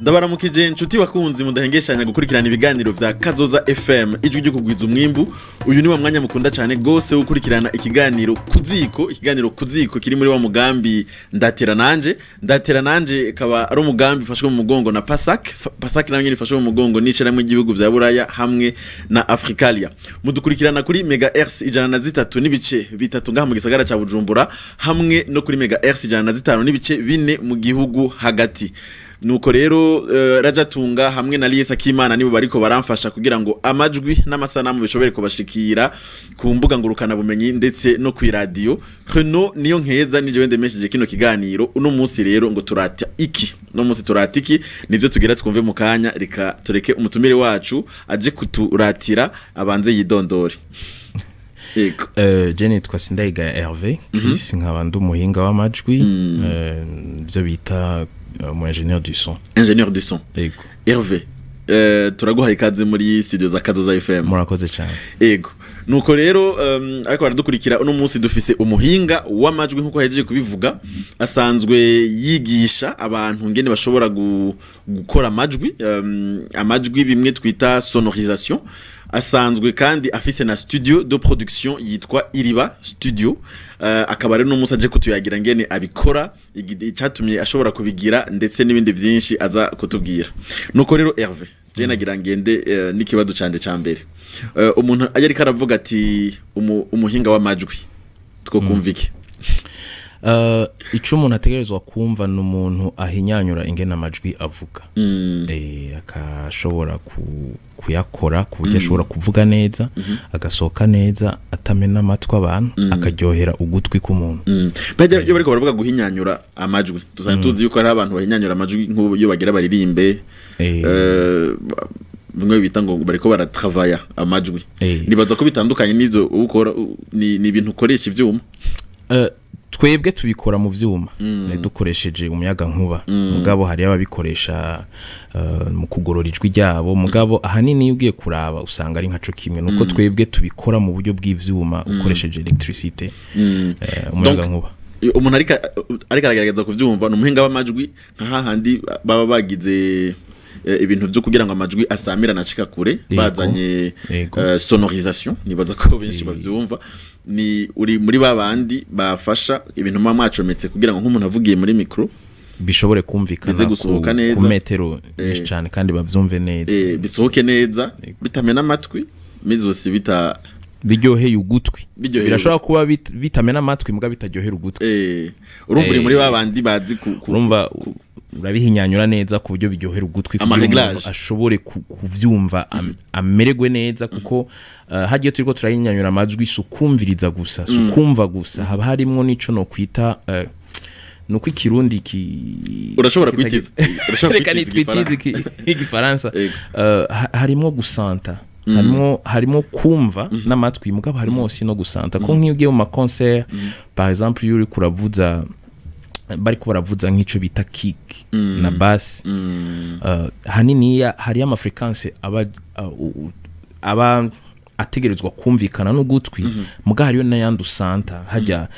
Ndabaramukije inshuti bakunzi mudahengeshanya gukurikirana ibiganiro vya Kazoza FM, ijwi ryo kugwiza umwimbu. Uyu ni wa mwanya mukunda cyane gose wo gukurikirana ikiganiro Kuziko. Ikiganiro Kuziko kiri muri wa mugambi Ndatira Nanje. Ndatira Nanje kaba ari umugambi ufashwe mu mugongo na PASAC. PASAC nayo nyene ifashwe mu mugongo n'ishirahamwe ry'ibihugu vya Buraya hamwe na Africalia. Mudukurikirana kuri Mega Hertz 103.3 ngaha mu gisagara ca Bujumbura, hamwe no kuri Mega Hertz 105.4 mu gihugu hagati. Nuko rero Rajatunga hamwe na Liesa Kimana nibo bariko baramfasha kugira ngo amajwi n'amasanamu bishobore kubashikira ku mbuga ngurukana bumenyi ndetse no ku radio. Renault niyo nkeza nije wende mesheje kino kiganiro. Uno munsi rero ngo turata iki? No munsi turata iki? Nivyo tugira twumve mu kanya. Reka tureke umutumire wacu aje kuturatira, abanze yidondore. Yego. Je nitwa Sindayigaya Hervé Chris, nkaba ndi umuhinga w'amajwi, ibyo bita umu ingénieur du son. Ingénieur du son. Yego. Hervé, turaguhaye ikaze muri studio za Kazoza FM. Murakoze cyane. Ego. Nuko rero ariko baradukurikira, uno munsi dufise umuhinga w'amajwi nkuko yahejeje kubivuga, asanzwe yigisha abantu ngene bashobora gukora amajwi, amajwi bimwe twita sonorisation. Asanzwe kandi afise na studio de production yitwa Iriba Studio. Akaba rero no munsi aje kutuyagira ngene abikora, icatumye ashobora kubigira, ndetse n'ibindi vyinshi aza kutubwira. Nuko rero Hervé, je nagira ngende n'ikibazo canje ca mbere. Umuntu ajya ariko aravuga ati umuhinga w'amajwi, two kumva iki? Ico umuntu ategerezwa kumva ni umuntu ahinyanyura ingene amajwi avuga, akashobora kuyakora ku buryo ashobora kuvuga neza, agasohoka neza, atamena amatwi abantu, akaryohera ugutwi k'umuntu. Mbega iyo bariko baravuga guhinyanyura amajwi, dusanzwe tuzi yuko hari abantu bahinyanyura amajwi nk'ubu iyo bagira baririmbe, bimwe bita ngo bariko baratravaya amajwi. Nibaza ko bitandukanye n'ivyo ukora, ni ibintu ukoresha ivyuma. Twebwe tubikora mu vyuma, dukoresheje umuyaga nkuba, mugabo hari ababikoresha mu kugorora ijwi ryabo. Mugabo ahanini iyo ugiye kuraba usanga ari nkaco kimwe, nuko twebwe tubikora mu buryo bw'ivyuma ukoresheje électricité, umuyaga Donc, nkuba. Umuntu ariko aragerageza kuvyumva, ni umuhinga w'amajwi nka hahandi baba bagize ibintu vyo kugira ngo amajwi asamirane ashika kure, bazanye sonorisation. Nibaza ko benshi bavyumva. Ni uri muri babandi bafasha ibintu muba mwacometse kugira ngo nk'umuntu avugiye muri micro bishobore kumvikana bize gusohoka ku, neza. ku metero nyinshi cane kandi bavyumve neza. Bisohoke neza bitamena amatwi mizosi bita Biryoheye ugutwi. Biryoheye. Birashobora kuba bitamena amatwi muga bitaryohera ugutwi. Urumva uri muri babandi bazi ku Urumva urabihinyanyura neza ku buryo biryohera ugutwi, kugira Ama-réglage. umuntu ashobore kuvyumva, amererwe neza, kuko hagiye turiko turahinyanyura amajwi si ukumviriza gusa, si ukumva gusa, haba harimwo n'ico no kwita nuko ikirundi ki Urashobora kwitiza, urashobora Reka kwitiza. nitwitize igifaransa. Yego. Harimwo gusanta, harimo kumva n'amatwi, mugabo harimo aussi no gusanta, ko nk'iyo ugiye mu ma concert par exemple, iyo uriko uravuza, bariko baravuza nk'ico bita kick na bass, haniniya hariyo ama fréquence aba aba ategerezwa kumvikana n'ugutwi, muga hariyo n'ayandi usanta. Hajya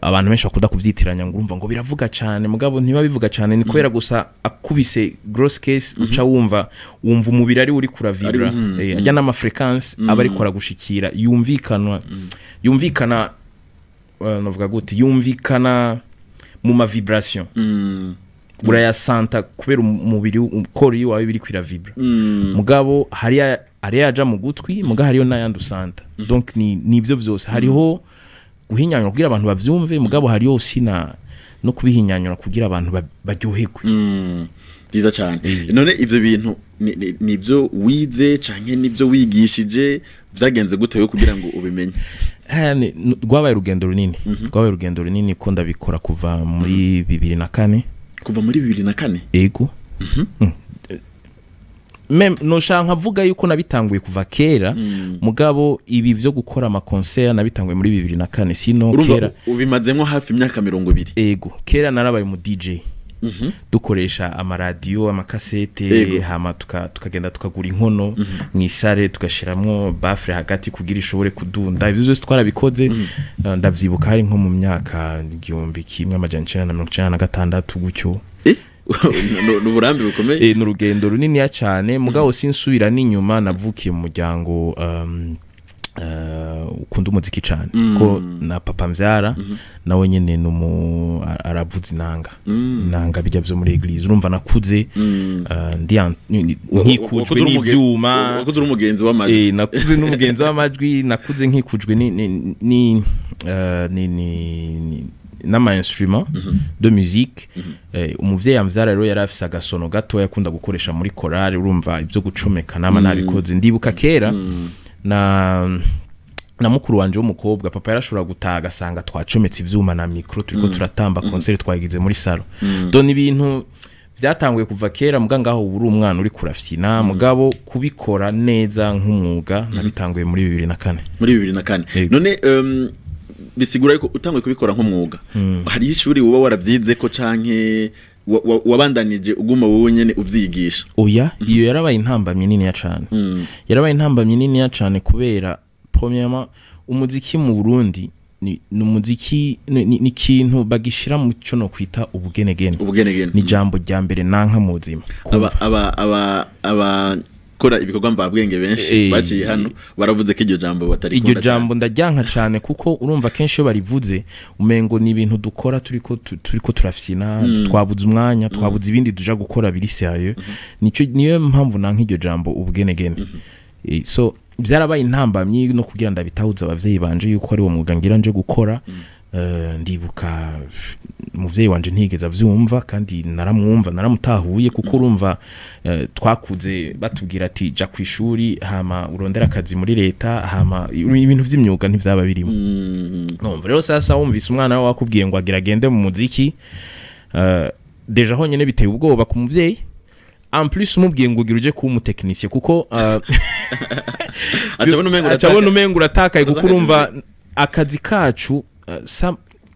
abantu benshi bakunda kubyitiranya ngo urumva ngo biravuga cyane, mugabo ntiba bivuga cyane, ni kubera gusa akubise grosse caisse uca wumva umubiri ari uri kuravibra. Ajya n'ama fréquence aba ariko aragushikira, yumvikana, novuga gute, yumvikana mu ma vibration, urayasanta kubera umubiri corps wawe biri kwiravibra. Mugabo hari yaja mu gutwi, mugabo hariyo n'ayandi usanta. Donc ni nivyo vyose, hariho guhinyanyura kugira abantu bavyumve, mugabo hariho aussi na no kubihinyanyura kugira abantu baryoherwe. Byiza cyane. None ivyo bintu nivyo wize canke nivyo wigishije? Vyagenze gute yo kugira ngo ubimenye? Rwabaye urugendo runini, rwabaye urugendo runini ko ndabikora kuva muri 2004. Kuva muri 2004? Ego. Même noshaka nkavuga yuko nabitanguye kuva kera, mugabo ibi vyo gukora ama concert nabitanguye muri 2004, sino Urumva kera ubimazemwo hafi imyaka 20. Ego, kera narabaye mu DJ, dukoresha amaradiyo, amakasete, hama tukagenda tukagura inkono mw'isare, tugashiramwo baffle hagati kugira ishobore kudunda. Ivyo byose twarabikoze. Ndavyibuka hari nko mu myaka 1996 gutyo. Ni uburambe bukomeye. Ni urugendo runiniya cyane, mugabo sinsubira n'inyuma. Navukiye mu muryango ukunda umuziki cyane, ko na papa mbyara nawe nyene numu aravuza inanga bijya byo muri église. Urumva nakuze ndi nkikujwe n'ivyuma. Wakuze uri umugenzi w'amajwi. Nakuze n'umugenzi w'amajwi, nakuze nkikujwe ni n'ama instrument de musique. Umuvyeyi amvyara rero yari afise agasono gato yakunda gukoresha muri chorale. Urumva ibyo gucomeka nama nabikoze. Ndibuka kera na mukuru wanje w'umukobwa, papa yarashobora gutaha agasanga twacometse ivyuma na micro, turiko turatamba, concert twagize muri salon. Donc ibintu byatanguye kuva kera, muga ngaho ubu uri umwana uri kurafyina, mugabo kubikora neza nk'umwuga nabitanguye muri 2004. Muri 2004? Yego. None bisigura yuko utanguye kubikora nk'umwuga, hari ishuri uba waravyize ko, canke wabandanije uguma wowe nyene uvyigisha? Oya, iyo yarabaye intambamyi niniya cane. Yarabaye intambamyi niniya cane kubera premièrement umuziki mu Burundi ni umuziki ni ikintu bagishira mu cyo no kwita ubugenegene. Ubugenegene. Ni jambo rya mbere nanka mu buzima. Aba aba aba abakora ibikorwa mvabwenge benshi baciye hano baravuze ko iryo jambo batarikunda. Iryo jambo ndaryanka cane, kuko urumva kenshi iyo barivuze umengo ni ibintu dukora turiko turafyina, twabuze umwanya, twabuze ibindi duja gukora biri sérieux. Nico niyo mpamvu nanka iryo jambo ubugenegene. So byarabaye intambamyi no kugira ndabitahuza abavyeyi banje yuko ari uwo mwuga ngira nje gukora. Ndibuka umuvyeyi wanje ntigeze avyumva, kandi naramwumva, naramutahuye, kuko urumva twakuze batubwira ati ja ku ishuri, hama urondera akazi muri leta, hama ibintu vy'imyuga ntivyaba birimo. Numva rero sasa wumvise umwana wawe wakubwiye ngo agira agende mu muziki, déjà honyene biteye ubwoba ku muvyeyi. En plus umubwiye ngo ugira uje kuba umutekinisiye, kuko acabona umengo acabona umengo uratakaye, kuko uratakaye. Urumva akazi kacu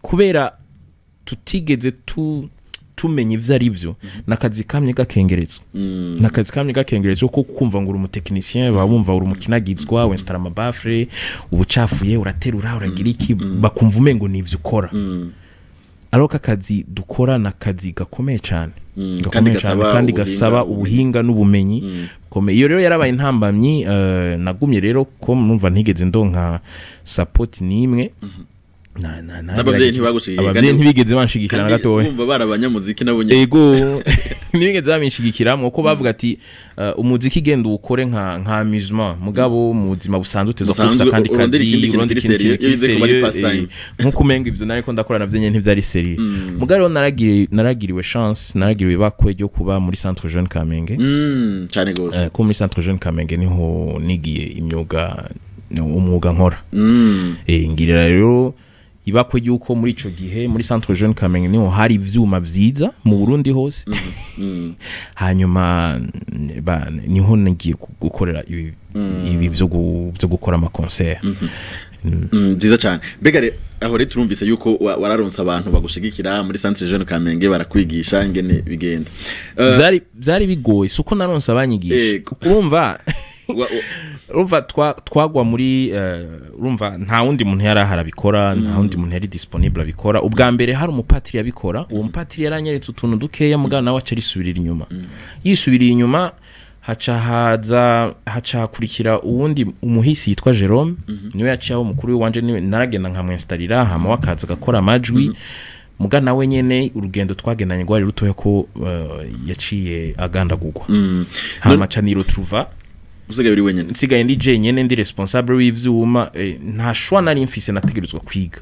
kubera tutigeze tumenya ivyo ari byo, nakazi kamye gakengerezwa, nakazi kamye gakengerezwa, ko kumva ngo uri umutekinisien baba bumva uri umukinagizwa, winstalla ama baffles, ubucafuye uraterura, uragira iki, bakumva umengo nivyo ukora. Ariko akazi dukora ni akazi gakomeye cyane, Kandi gakomeye cyane, gasaba kandi ubuhinga gasaba n'ubumenyi. ubuhinga n'ubumenyi bukomeye. Iyo rero yarabaye intambamyi. Nagumye rero ko numva ntigeze ndonka support n'imwe. N'abavyeyi ntibagushigikiye, Abavyeyi ntibigeze banshigikira na kandi gatoya. Bumva bari abanyamuziki nabo nyene. Ego, ntibigeze babinshigikiramwo, ko bavuga ati umuziki genda uwukore nka amusement, mugabo mu buzima busanzwe uteza kuba ufise Busanzwe akandi urondera kazi, ikindi kintu urondera kiri ikindi kintu sérieux, iyo kiri uzi ko bari sérieux, pastime. Nkuko umenga ivyo nariko ndakora navyo nyene ntivyari sérieux. Mugabo rero naragiriwe chance, naragiriwe ibakwe ryo kuba muri Centre Jeune Kamenge. Cane gose. Ko muri Centre Jeune Kamenge niho nigiye imyuga, umwuga nkora. Ngirira rero ibakwe ry'uko muri ico gihe muri Centre Jeune Kamenge niho hari ivyuma vyiza mu Burundi hose. Hanyuma niho nagiye gukorera ibi byo gukora ama concert. Byiza cyane. Mbega aho rero turumvise yuko wararonse abantu bagushigikira muri Centre Jeune Kamenge, barakwigisha ingene bigenda. Vyari bigoye, suko naronse abanyigisha. Urumva urumva twagwa muri urumva nta wundi muntu yari ahari abikora, nta wundi muntu yari disponible abikora. Ubwa mbere hari umupatiri yabikora, uwo mupatiri yaranyeretse utuntu dukeya, mugabo nawe aca arisubirira inyuma. Yisubiriye inyuma, haca haza, haca hakurikira uwundi umuhisi yitwa Jerome, niwe yaciye aba umukuru wanje, niwe naragenda nkamwinstalira, hama we akaza agakora amajwi. Muga nawe nyene urugendo twagendanye rwari rutoya, ko yaciye agandagurwa, hama aca niretrouva usigaye uri wenyene. Nsigaye ndi jenyene, ndi responsable w'ivyuma. Nta choix nari mfise, nategerezwa kwiga.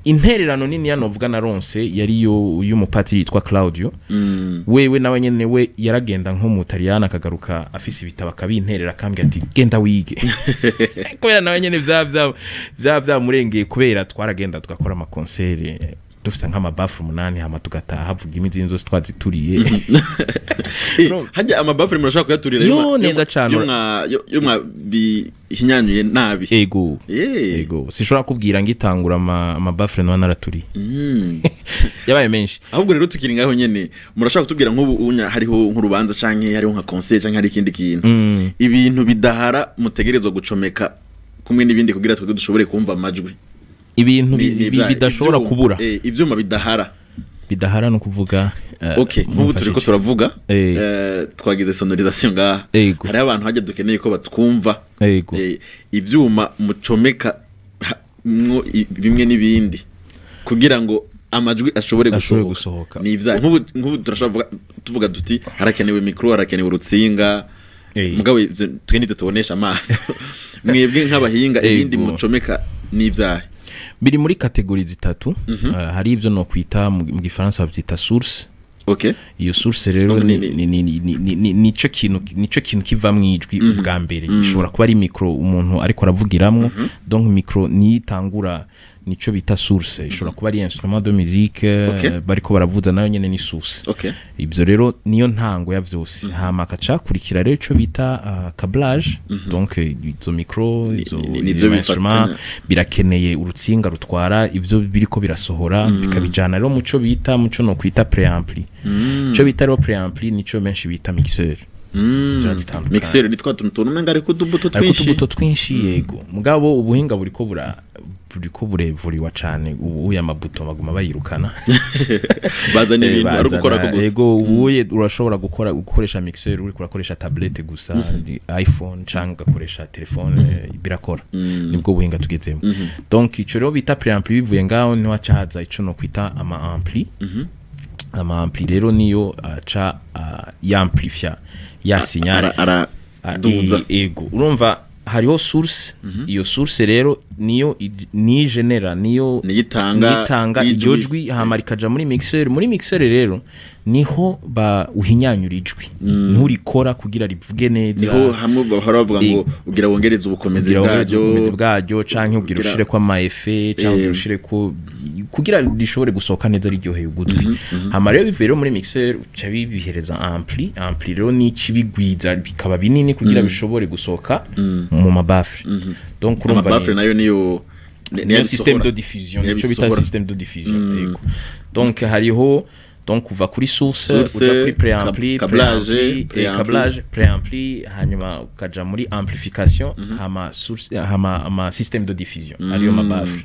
Intererano nini ya novuga naronse yari yo y'umupatiri yitwa Claudio. Wewe nawe nyene we yaragenda nko mu Taliyana, akagaruka afise ibitabo, akabinterera, akambwira ati genda wige, kubera nawe nyene vya vyamurengeye, kubera twaragenda tugakora ama concert dufise nk'ama baffles 8, hama tugataha havuga imizi zose twazituriye. Hajya ama baffles murashobora kuyaturira Yo, neza cane. Yo mwabihinyanyuye nabi? Ego. Ego, sinshobora kubwira ngitangura ama baffles naba naraturiye, yabaye menshi. Ahubwo rero tukiri ngaho nyene, murashobora kutubwira nk'ubu unya hariho nk'urubanza canke hariho nka concert canke hari ikindi kintu, ibintu bidahara mutegerezwa gucomeka kumwe n'ibindi kugira twebwe dushobore kumva amajwi? Ibintu Ni bidashobora ivyuma- kubura. Ivyuma bidahara. Bidahara no kuvuga Okay, nk'ubu turiko mumfashije. turavuga, twagize sonorisation ngaha. Hariho abantu hajya dukeneye ko batwumva. Ivyuma mucomeka mwo bimwe n'ibindi kugira ngo amajwi ashobore Ashobore gusohoka. gusohoka. Ni ivya nk'ubu turashobora tuvuga duti harakenewe micro, harakenewe urutsinga. Mugabo ivyo twe nivyo tubonesha amaso. Mwebwe nk'abahinga, ibindi mucomeka ni ivyahe? Biri muri catégories zitatu. Hari ibyo no kwita mu gifaransa babyita source. Iyo source rero Donc nico kintu kiva mu ijwi ubwa mbere. Ishobora kuba ari micro umuntu ariko aravugiramwo. Donc micro niyo itangura, nico bita source. Ishobora kuba ari instrument de musique bariko baravuza, nayo nyene ni source. Ibyo rero niyo ntango ya vyose. Hama akacakurikira rero ico bita câblage. Donc izo micro, izo nivyo izo instrument bifatanya. birakeneye urutsinga rutwara ibyo biriko birasohora, bikabijana rero muco bita, muco no kwita préampli. Ico bita rero préampli nico benshi bita mixeur. Ziba zitandukanye. Mixeur ni twa tuntu tubona umenga ariko utubuto Ariko twinshi. utubuto twinshi, yego. Mugabo ubuhinga buriko burevuriwa cane ubu, uya amabuto baguma bayirukana. Bazana ibintu ari ugukora ko Bazana, gusa. Ego, ubuye urashobora gukoresha mixeur uri kurakoresha tablette gusa, iPhone cyangwa ugakoresha telefone, birakora. Nibwo buhinga tugezemo. Donc ico rero bita préampli, bivuye ngaho niho haca ico no kwita ama ampli. Ama ampli rero niyo aca yamplifia ya signal. Ara duza. Ego, urumva hariho source. Iyo source rero niyo nigenera, niyo Niyo itanga niyo itanga ijwi. Iryo jwi, hama rikaja muri mixeur. Muri mixeur rero niho ba uhinyanyura ijwi, nturikora kugira rivuge neza. Niho hamwe bahora bavuga ngo ugira wongereze ubukomezi Kugira wongereze bwaryo. ubukomezi bwaryo, canke ugira ushire ko ama effet, canke ugira ushire ko kugira rishobore gusohoka neza riryoheye ugutwi. Hama rero bivuye rero muri mixeur, uca bibihereza ampli. Ampli rero ni ikibigwiza bikaba binini kugira bishobore gusohoka mu ma baffles. Donc urumva Ama baffles nayo niyo niyo système de diffusion, Niyo nico bita bisohora. système de diffusion, yego. Donc hariho, donc kuva kuri source, Source, uja kuri préampli, câblage, préampli, préampli. Câblage, préampli, hanyuma ukaja muri amplification, hama source, hama ama système de diffusion ariyo ma baffles.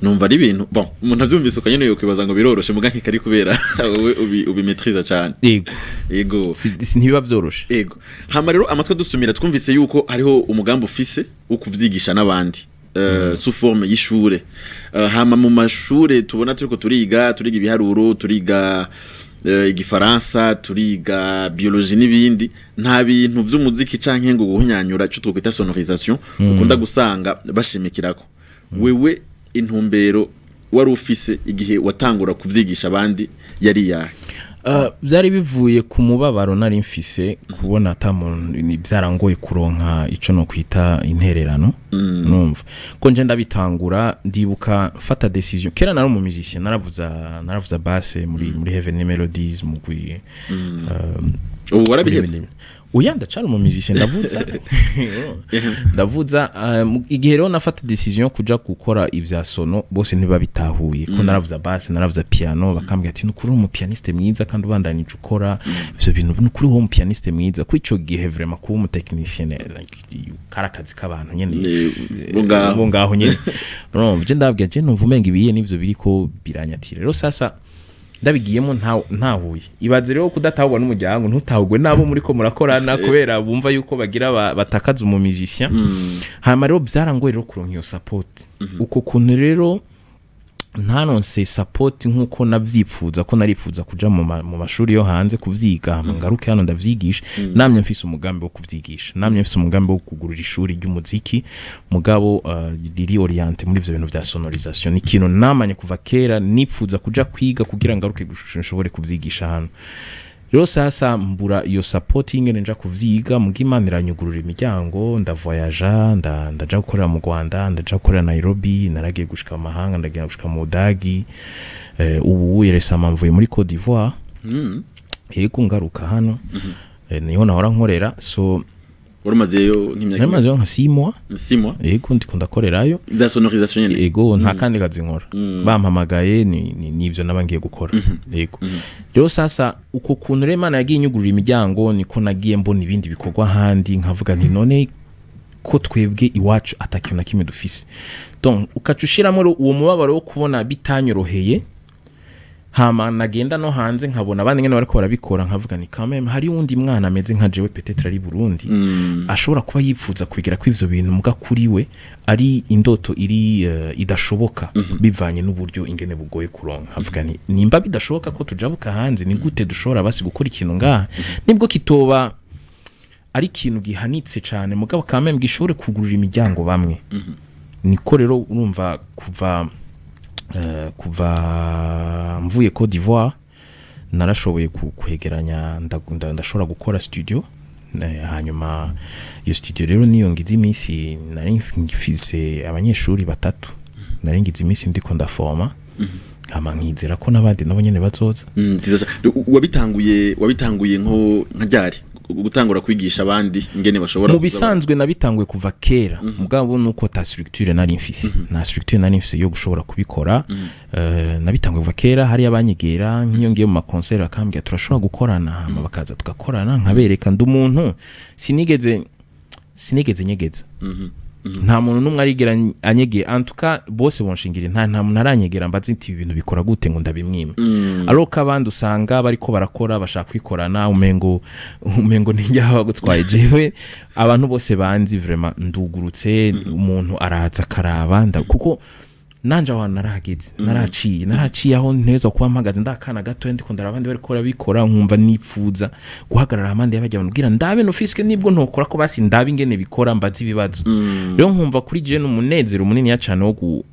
Numva ari ibintu, bon, umuntu avyumvise uko nyene yokwibaza ngo biroroshe, muga nkikari kubera wowe ubimaîtriza cane. Yego. Yego. Ntibiba vyoroshe. Ego. Hama rero amatwi dusumira, twumvise yuko hariho umugambi ufise wo kuvyigisha n'abandi sous forme y'ishure. Hama mu mashure tubona turiko turiga ibiharuro, turiga igifaransa, turiga biologie n'ibindi, nta bintu vy'umuziki canke ngo guhunyanyura ico twokwita sonorisation ukunda gusanga bashimikirako. Wewe intumbero wari ufise igihe watangura kuvyigisha abandi yari yahe? Byari bivuye ku mubabaro nari mfise kubona ata muntu, ni byarangoye kuronka ico no kwita intererano. Numva ko nje ndabitangura, ndibuka mfata décision. Kera nari umu musicien, naravuza basse muri Heavenly Melodies mugwi. Ubu warabihevye? Oya, ndacari umu musicien, ndavuza. Igihe rero nafata décision kuja gukora ibya sono, bose ntibabitahuye ko naravuza basse, naravuza piano. Bakambwira ati: "Nukuri uri umu pianiste mwiza, kandi ubandanije ukora ivyo bintu, nukuri uri umu pianiste mwiza." Ko ico gihe vraiment kuba umu technicien, like, kari akazi k'abantu nyene Bo ngaho. Bo ngaho nyene. Urumva, je ndababwira, je numva umenga ibiye nivyo biriko biranyatira. Rero sasa ndabigiyemo ntahuye. Ibaze rero kudatahurwa n'umuryango, ntutahurwe n'abo muri ko murakorana, kubera bumva yuko bagira batakaza umu musicien. Hanyuma rero byarangoye rero kuronka iyo support. Uko kuntu rero ntaronse support nkuko navyipfuza, ko naripfuza kuja mu mashuri yo hanze kuvyiga, hama ngaruke hano ndavyigisha. Namye mfise umugambi wo kuvyigisha, namye mfise umugambi wo kugurura ishuri ry'umuziki, mugabo riri orienté muri ivyo bintu vya sonorisation. Ni ikintu namanye kuva kera nipfuza kuja kwiga kugira ngaruke nshobore kuvyigisha hano. Rero sasa mbura iyo support ingene nja kuvyiga. Muga Imana iranyugurura imiryango, ndavoyaja, ndaja gukorera mu Rwanda, ndaja gukorera Nairobi, naragiye gushika mu mahanga, ndagiye gushika mu Budagi. Ubu récemment mvuye muri Côte d'Ivoire. Yego, ngaruka hano. Niho nahora nkorera, so Wari umazeyo nk'imyaka? Nari mazeyo nka 6 mois. 6 mois. Yego, ndiko ndakorerayo. Bya sonorisation nyene? Ego, nta kandi kazi nkora. Bampamagaye, nivyo naba ngiye gukora. Yego. Rero sasa uko kuntu rero Imana yagiye inyugurura imiryango, niko nagiye mbona ibindi bikorwa ahandi, nkavuga nti: "None ko twebwe iwacu atakintu na kimwe dufise?" Donc ukaca ushiramo rero uwo mubabaro wo kubona bitanyoroheye. Hama nagenda no hanze nkabona abandi ngene bariko barabikora, nkavuga ni quand même hari undi mwana ameze nka jewe, peut-être ari Burundi, ashobora kuba yipfuza kwigira ko ivyo bintu, muga kuri we ari indoto iri idashoboka bivanye n'uburyo ingene bugoye kuronka. Nkavuga nti nimba bidashoboka ko tujabuka hanze, ni gute dushobora basi gukora ikintu ngaha, nibwo kitoba ari ikintu gihanitse cyane, mugabo quand même gishobore kugurura imiryango bamwe. Niko rero urumva kuva mvuye Côte d'Ivoire narashoboye kwegeranya, ndashobora gukora studio. Hanyuma iyo studio rero niyo ngize iminsi nari mfise abanyeshuri batatu, nari ngize iminsi ndiko ndaforma, hama nkizera ko n'abandi nabo nyene bazoza. Vyiza cane. Wabitanguye nko nka ryari gutangura kwigisha abandi ingene bashobora Mu kuza bisanzwe nabitanguye kuva kera, mugabo nuko ta structure nari mfise, nta structure nari mfise yo gushobora kubikora. Nabitanguye kuva kera, hari abanyegera nk'iyo ngiye mu maconcert bakambwira turashobora gukorana, hama bakaza tugakorana, nkabereka. Ndi umuntu sinigeze nyegeza, nta muntu n'umwe arigera anyegera. En tout cas bose bonshingira, nta muntu aranyegera mbazi nti ibi bintu bikora gute ngo ndabimwime. Alors ko abandi usanga bariko barakora bashaka kwikorana, umengo nijya bagutwaye. Jewe abantu bose banzi, vraiment ndugurutse, umuntu araza akaraba kuko nanje aho hantu narahageze, naraciye aho nteza kuba mpagaze ndakana gato, ndiko ndaraba abandi bariko barabikora, nkumva nipfuza guhagarara amande y'abajya abantu kugira ndabe no fiske, nibwo ntokora ko basi ndabe ingene bikora, mbaze ibibazo. Rero nkumva kuri je n'umunezero munini ya cane wo gu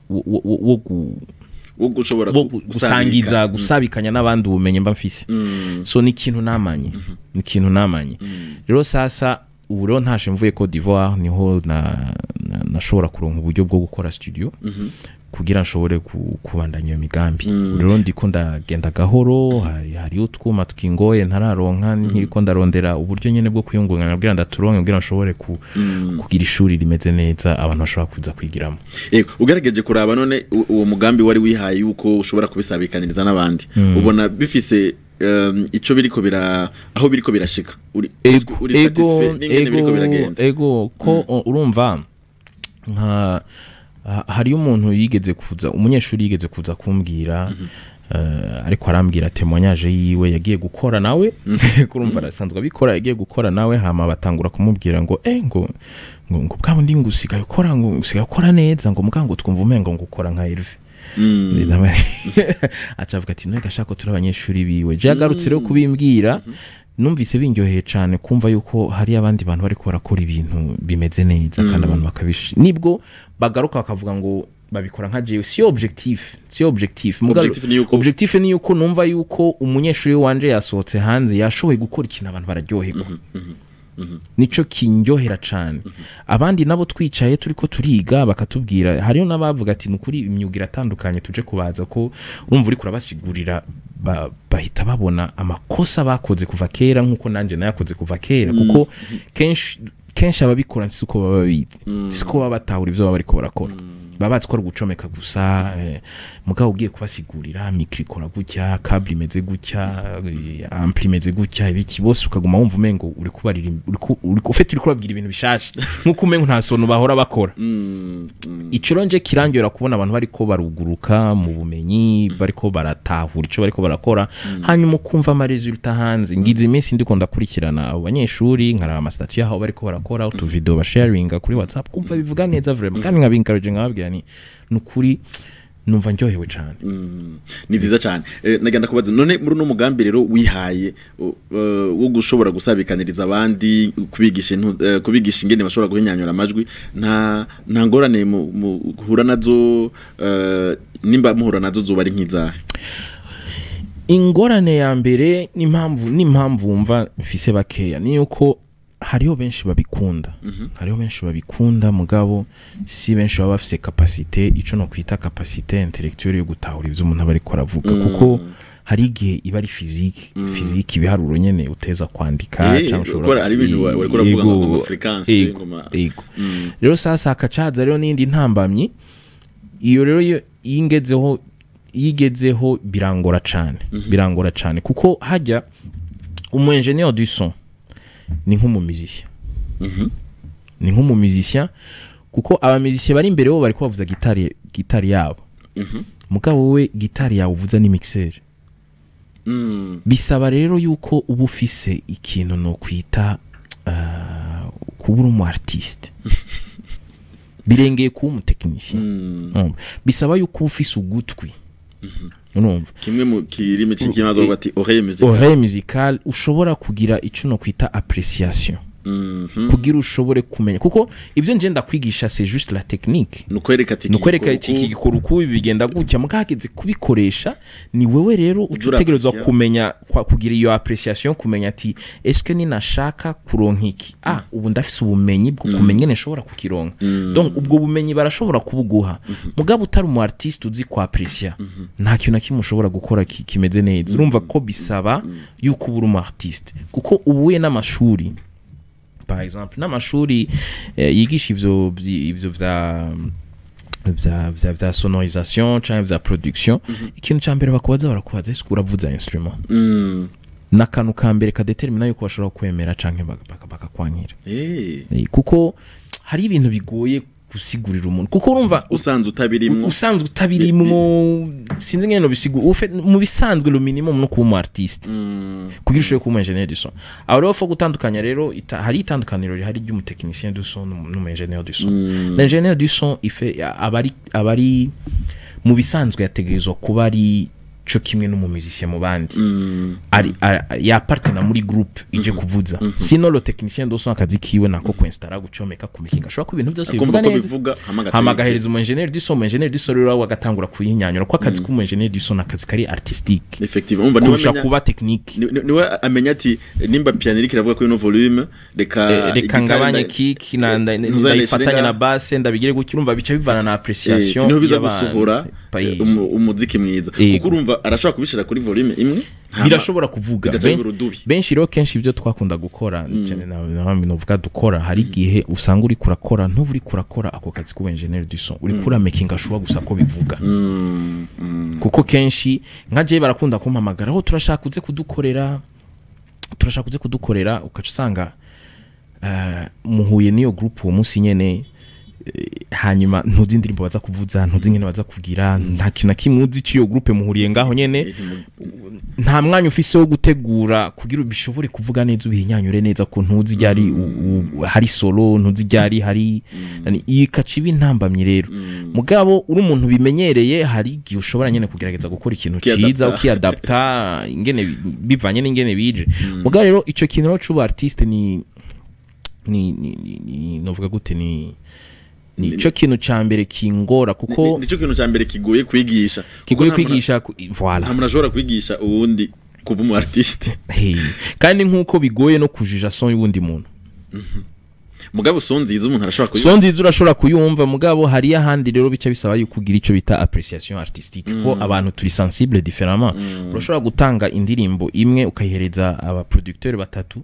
wo- wo- wo gu- wo gushobora wo gusangiza, gusabikanya n'abandi ubumenyi mba mfise. So ni ikintu namanye, ni ikintu namanye. Rero sasa ubu rero ntashe mvuye Côte d'Ivoire, niho nashobora kuronka uburyo bwo gukora studio kugira nshobore kubandanya iyo migambi. Ubu rero ndiko ndagenda gahoro, hari utwuma twingoye ntararonka, nkiriko ndarondera uburyo nyene bwo kwiyungunganya kugira ndaturonke, kugira nshobore kugira ishuri rimeze neza abantu bashobora kuza kwigiramo. Yego, ugerageje kuraba none uwo mugambi wari wihaye yuko ushobora kubisabikaniriza n'abandi, ubona bifise ico biriko bira aho biriko birashika, uri satisfait n'ingene biriko biragenda? Ego, ko urumva nka hariyo umuntu yigeze kuza, umunyeshuri yigeze kuza kumbwira, ariko arambwira témoignage yiwe, yagiye gukora nawe, kurumva arasanzwe abikora, yagiye gukora nawe, hama batangura kumubwira ngo ngo bwa bundi ngo usigaye ukora, ngo usigaye ukora neza, ngo muga ngo twumva umengo ngo ukora nka Hervé. Aca avuga ati none gashaka turi abanyeshuri biwe. Je yagarutse rero kubimbwira, numvise binyoheye cyane kumva yuko hari abandi bantu bariko barakora ibintu bimeze neza kandi abantu bakabish, nibwo bagaruka bakavuga ngo babikora nka jewe. Si objectif, si objectif. Objectif ni yuko- Objectif ni yuko numva yuko umunyeshuri wanje yasohotse hanze yashoboye gukora ikintu abantu bararyoherwa, nico kindyohera cane. Abandi nabo twicaye turiko turiga bakatubwira, hariyo n'abavuga ati nukuri imyuga iratandukanye, tuje kubaza ko urumva uriko urabasigurira bahita babona amakosa bakoze kuva kera, nkuko nanje nayakoze kuva kera, kuko kenshi kenshi ababikora siko baba babizi, siko baba batahura ivyo baba bariko barakora. Baba bazi ko ari ugucomeka gusa, mugabo ugiye kubasigurira micro ikora gutya, câble imeze gutya, ampli imeze gutya, ibiki bose, ukaguma wumva umengo uri kubarira, ufite uri kubabwira ibintu bishasha, nkuko umengo nta sono bahora bakora. Ico rero nje kirangora kubona abantu bariko baruguruka mu bumenyi, bariko baratahura ico bariko barakora, hanyuma ukumva ama résultats hanze. Ngize iminsi ndiko ndakurikirana abo banyeshuri, nkaraba ama statuts yaho bariko barakora, utu video basharinga kuri WhatsApp, kumva bivuga neza vraiment, kandi nkabinkaruje, nkababwira ni nukuri numva ndyohewe cane. Ni vyiza cyane. Nagenda kubaza none muri uno mugambi rero wihaye wo gushobora gusabikaniriza abandi, kubigisha ingene bashobora guhinyanyura amajwi, nta ngorane mu guhura nazo, nimba muhura nazo zoba ari nk'izahe? Ingorane ya mbere n'impamvu wumva mfise bakeya ni yuko hariho benshi babikunda, hariho benshi babikunda, mugabo si benshi baba bafise capacité, ico no kwita capacité intellectuelle yo gutahura ivyo umuntu aba ariko aravuga, kuko hari igihe iba ari physique, ibiharuro nyene uteza kwandika Eh, canke ushobora gukora, hari ibintu wariko uravuga ngo ama fréquences, Ego, ego. Rero sasa hakacaza rero n'indi ntambamyi. Iyo rero iyo igezeho birangora cane, birangora cane, kuko hajya umu ingénieur du son ni nk'umu musicien, ni nk'umu musicien, kuko aba musicien bari imbere bo bariko bavuza gitari yabo. Mugabo wowe gitari yawe uvuza ni mixer. Bisaba rero yuko uba ufise ikintu no kwita kuba uri umu artiste, birengeye kuba umu technicien. Urumva? Bisaba yuko uba ufise ugutwi, urumva? Kimwe mu kirimi cy'ikimazo bati oreille musicale. Oreille musicale, ushobora kugira icyo no kwita appréciation kugira ushobore kumenya, kuko ibyo nje ndakwigisha, c'est juste la technique. Nukwereka ati Nukwereka iki iki gikora uku, ibi bigenda gutya. Mugahageze kubikoresha, ni wewe rero uca Ujya utegerezwa urapprécia. kumenya kugira iyo appréciation, kumenya ati: "Est-ce que ninashaka kuronka iki, ubu ndafise ubumenyi bwo kumenya ingene nshobora kukironka?" Donc ubwo bumenyi barashobora kubuguha, mugabo utari umu artiste uzi ku apprécier, nta kintu na kimwe ushobora gukora kimeze neza. Urumva ko bisaba yuko uba uri umu artiste, kuko ubuye n'amashuri, par exemple n'amashuri yigisha ivyo vya sonorisation canke vya production, ikintu ca mbere bakubaza, barakubaza: "Ese uravuza instrument?" N'akantu ka mbere kadetermina yuko bashobora kwemera canke bakakwankira. Kuko hari ibintu bigoye gusigurira umuntu, kuko urumva usanzwe utabirimwo. Usanzwe utabirimwo, sinzi ngene no bisigura. Mu bisanzwe, le minimum no kuba umu artiste kugira ushobore kuba umu ingénieur du son. Aho rero faut gutandukanya rero, hari itandukaniro rihari ry'umu technicien du son n'umu ingénieur du son. L'ingénieur du son ife aba ari mu bisanzwe yategerezwa kuba ari co kimwe n'umu musicien mu bandi, ari yapartena muri groupe ije kuvuza. Sinon le technicien du son, akazi kiwe nako kwinstara, gucomeka, kumikinga, ashobora ko ibintu byose akumva bivuga ko neza, bivuga, hama agaca hama agahereza umu ingénieur du son. Umu ingénieur du son rero agatangura kuyinyanyura, ko akazi k'umu ingénieur du son akazi kari artistique Effectivement, umva niwe kurusha amenya kuba technique. Niwe amenya ati: "Nimba piano iriko iravuga kuri no volume, reka Reka igitari ngabanye kick na ndayifatanya na basse, ndabigire gutyo." Urumva bica bivana na appréciation niho biza y'abantu. Gusohora umuziki mwiza, kuko urumva arashobora kubishira kuri volume imwe Birashobora kuvuga. bigaca biba urudubi. Benshi rero, kenshi ibyo twakunda gukora cyane novuga dukora, hari igihe usanga uri kurakora, ntuba uri kurakora ako kazi k'ubu ingénieur du son, uri kura making sure gusa ko bivuga. Kuko kenshi nka jewe barakunda kumpamagara aho: "Turashaka uze kudukorera, turashaka uze kudukorera." Ukaca usanga muhuye n'iyo groupe uwo munsi nyene, hanyuma ntuzi indirimbo baza kuvuza, ntuzi ingene baza kugira, nta kintu na kimwe uzi cy'iyo groupe muhuriye ngaho nyene. Nta mwanya ufise wo gutegura kugira bishobore kuvuga neza, ubihinyanyure neza, ko ntuzi ryari hari solo, ntuzi ryari hari nani, iyi kaca iba intambamyi rero. Mugabo uri umuntu bimenyereye, hari igihe ushobora nyene kugerageza gukora ikintu Ukiyadapta. ciza, ukiyadapta ingene bivanye n'ingene bije. Mugabo rero ico kintu rero c'ubu artiste ni novuga gute, ni ico kintu ca mbere kingora, kuko Nico kintu ca mbere kigoye kwigisha. Kuko kigoye nta muntu- kwigisha voilà. Nta muntu ashobora kwigisha uwundi kuba umu artiste. Hey. Kandi nk'uko bigoye no kujija son y'uwundi muntu. Mugabo son nziza umuntu arashobora kuyumva. Son nziza urashobora kuyumva, mugabo hariyo ahandi rero bica bisaba yuko ugira ico bita appréciation artistique, ko abantu turi sensible différemment. Urashobora gutanga indirimbo imwe ukayihereza aba producteur batatu,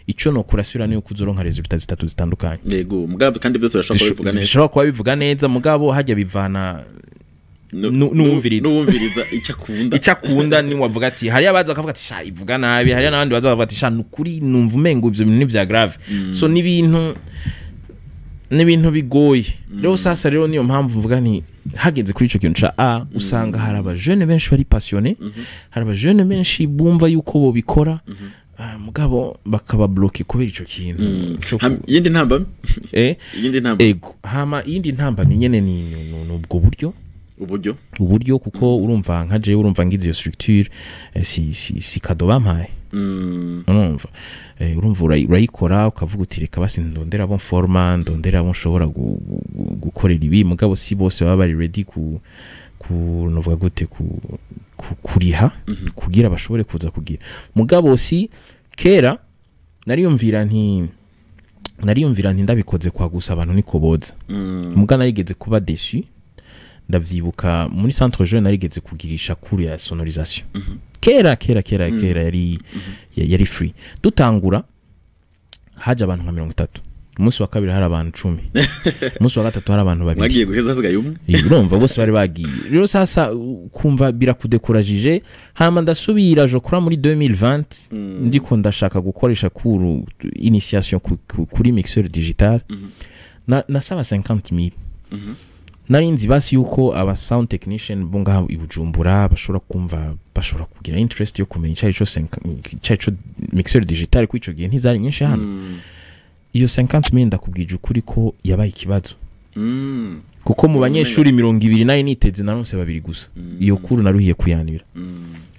ico no kurasubira niyo kuzoronka résultats zitatu zitandukanye. Yego, mugabo kandi byose birashobora kuba bivuga neza. Bishobora kuba bivuga neza, mugabo hajya bivana n'uwumviriza. N'uwumviriza icyo akunda. Icyo akunda. Ni wavuga ati, hariyo abaza bakavuga ati: "Sha, ivuga nabi." Hariyo n'abandi baza bakavuga ati: "Sha, nukuri numva umengo ibyo bintu ni bya grave." So ni ibintu bigoye rero. Sasa rero niyo mpamvu mvuga nti hageze kuri ico kintu ca a usanga hari abajene benshi bari passionné, hari abajene benshi bumva yuko bobikora, mugabo bakaba bloqué kubera ico kintu Iyindi ntambamyi? Iyindi ntambamyi? Ego, hama iyindi ntambamyi nyene ni ubwo buryo. Uburyo. Uburyo, kuko urumva nka jewe, urumva ngize iyo structure, si cadeau bampaye. Urumva, urumva urayikora ukavuga uti: "Reka basi ndondera abo mforma, ndondera abo nshobora gukorera ibi." Mugabo si bose baba bari ready ku novuga gute, ku kuriha kugira bashobore kuza kugira. Mugabo si kera nariyumvira nti ndabikoze kwa gusa abantu niko boza. Muga narigeze kuba déçu, ndavyibuka muri centre jeune narigeze kugirisha cours ya sonorisation kera kera kera kera, yari free. Dutangura haje abantu nka 30, umunsi wa kabiri hari abantu 10, umunsi wa gatatu hari abantu babiri. Mwagiye guheza hasigaye umwe. Urumva bose bari bagiye. Rero sasa kumva birakudekurajije. Hama ndasubira je crois muri 2020, ndiko ndashaka gukoresha cours initiation kuri mixeur digital, nasaba 50000. Nari nzi basi yuko aba sound technician bo ngaha i Bujumbura bashobora kumva, bashobora kugira interest yo kumenya icari co mixeur digital, kuri ico gihe ntizari nyinshi hano. Iyo 50,000, ndakubwije ukuri ko yabaye ikibazo, kuko mu banyeshuri 20 nari niteze, naronse babiri gusa. Iyo cours naruhiye kuyanira.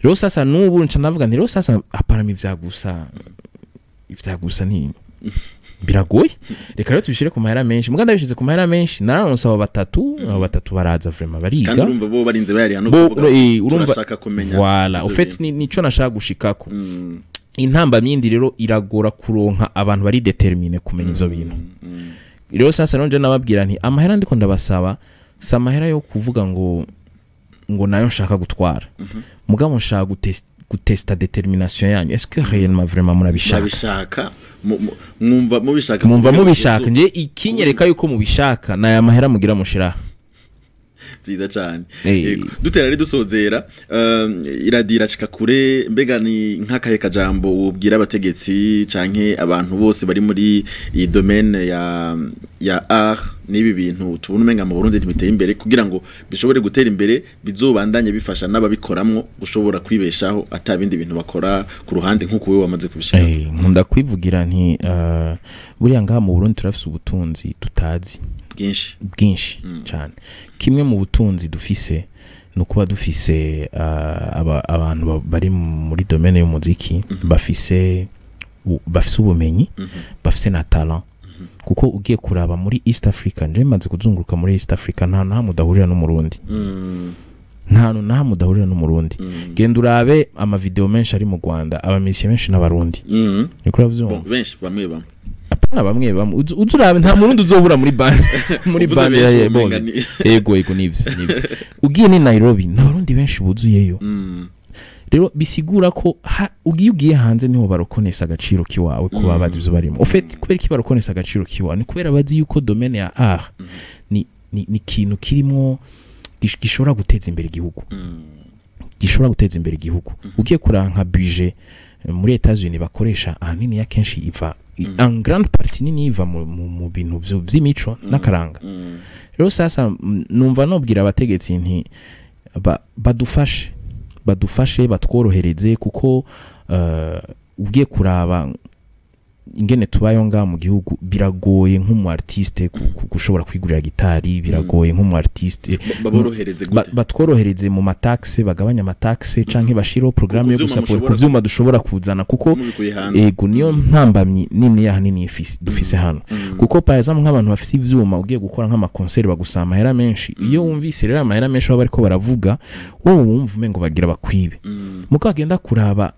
Rero sasa n'ubu nca ndavuga nti rero sasa aparama ivya gusa ni biragoye, reka rero tubishire ku mahera menshi. Muga ndabishize ku mahera menshi, nararonse abo batatu baraza vraiment bariga. Kandi urumva bo barinze bayariha no Bo kuvuga urumva turashaka kumenya voilà, ivyo au fait bintu. Nico nashaka gushikako. Intambamyindi rero iragora kuronka abantu bari déterminés kumenya ivyo bintu. Rero sasa nonje nababwira nti amahera ndiko ndabasaba si amahera yo kuvuga ngo nayo nshaka gutwara, mugabo nshaka gutesta détermination yanyu, est-ce que réellement vraiment murabishaka? Murabishaka, mwumva mubishaka? Mwumva kugira ngo mubishaka? Nje ikinyereka yuko mubishaka naya mahera mugira mushira. Byiza cyane. Eh. Yego. Dutera ari dusozera, iradiyo iracika kure. Mbega ni nk'akahe kajambo wubwira abategetsi canke abantu bose bari muri iyi domaine ya art n'ibi bintu tubona umenga mu Burundi ntibiteye imbere, kugira ngo bishobore gutera imbere, bizobandanye bifasha n'ababikoramwo gushobora kwibeshaho atabindi bintu bakora ku ruhande, nk'uko wewe wamaze kubishika? Nkunda kwivugira nti buriya ngaha mu Burundi turafise ubutunzi tutazi. Bwinshi. Bwinshi cyane. Kimwe mu butunzi dufise ni ukuba dufise abantu bari muri domaine y'umuziki bafise ubumenyi, bafise na talent, kuko ugiye kuraba muri East Africa, nje maze kuzunguruka muri East Africa, nta na hamwe udahurira n'Umurundi. Nta hantu na hamwe udahurira n'Umurundi. Genda urabe amavideo menshi ari mu Rwanda, abamisiyonieri benshi n'Abarundi. Niko uravyumva? Bon, benshi, bamwe bamwe. Apana bamwe bamwe. Uze urabe, nta Murundi uzobura muri bande, muri Uvuze bande benshi, ya umenga bon. Ego, nivyo. Ugiye ni Nairobi, n'Abarundi benshi buzuyeyo. Rero bisigura ko ugiye hanze niho barokonesa agaciro kiwawe, kuba bazi ivyo barimo. Au fait, kubera iki barokonesa agaciro kiwawe? Ni kubera bazi yuko domaine ya art ni ikintu kirimo gishobora guteza imbere igihugu, gishobora guteza imbere igihugu. Ugiye kuranka budget muri Etats-Unis bakoresha, ahanini ya kenshi iva, en grande partie nini iva mu bintu vy'imico n'akaranga. Rero sasa numva nobwira abategetsi nti badufashe batworohereze, kuko ugiye kuraba ingene tubayeho ngaha mu gihugu, biragoye nk'umu artiste gushobora kwigurira gitari, biragoye nk'umu artiste. Baborohereze gute? Batworohereze mu mataxe, bagabanya amataxe canke bashireho programme yo Ku vyuma gusapota mushobora ku vyuma dushobora kuzana, kuko mubikuye hanze. Ego, niyo ntambamyi nini ya hanini dufise hano, kuko par exemple nk'abantu bafise ivyuma, ugiye gukora nk'amakonseri bagusaba amahera menshi. Iyo wumvise rero amahera menshi baba bariko baravuga, wowe wumva umengo bagira bakwibe, muko agenda kuraba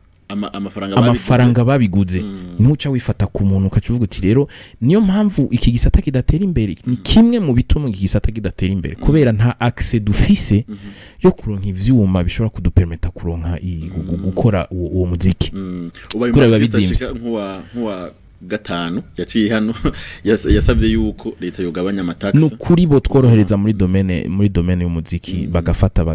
amafaranga amafaranga babiguze, ntuca wifata ku muntu ukaca uvuga uti rero niyo mpamvu iki gisata kidatera imbere. Ni kimwe mu bituma iki gisata kidatera imbere, kubera nta accès dufise yo kuronka ivyuma bishobora kudupermeta kuronka gukora uwo muziki. Ubaye Kubera biba umu artiste bizimvye. ashika nk'uwa gatanu yaciye hano yasabye yuko leta yogabanya amataxe. Nukuri bo tworohereza muri domaine y'umuziki, bagafata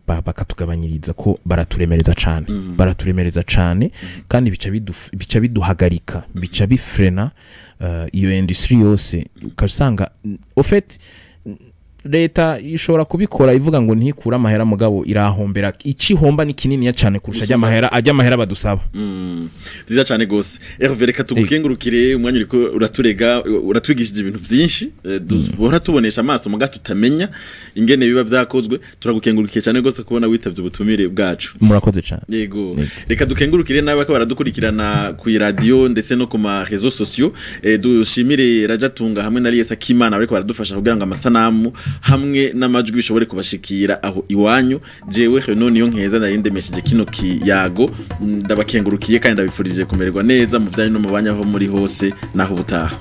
bakatugabanyiriza, ko baraturemereza cane, baraturemereza cane, kandi bica biduhagarika, bica bifrena iyo industrie yose. Ukasanga au fait leta ishobora kubikora ivuga ngo ntikure amahera, mugabo irahombera, icihomba ni kininiya cane kurusha ajya amahera badusaba. Nziza cyane gose, Hervé, reka tugukengurukire. Umwanya uriko uraturega, uratwigishije ibintu vyinshi duhora tubonesha amaso muga tutamenya ingene biba vyakozwe. Turagukengurukiye cyane gose kubona witavye ubutumire bwacu. Murakoze cane. Yego. Reka dukengurukire n'abako baradukurikirana ku radio ndetse no ku ma réseaux sociaux. Dushimire Rajatunga hamwe na Liesa Kimana bariko baradufasha kugira ngo amasanamu hamwe n'amajwi bishobore kubashikira aho iwanyu. Jewe Renaud niyo nkeza nari ndemesheje kino kiyago. Ndabakengurukiye kandi ndabifurije kumererwa neza mu byanyu no mu banyu aho muri hose. Naho ubutaha.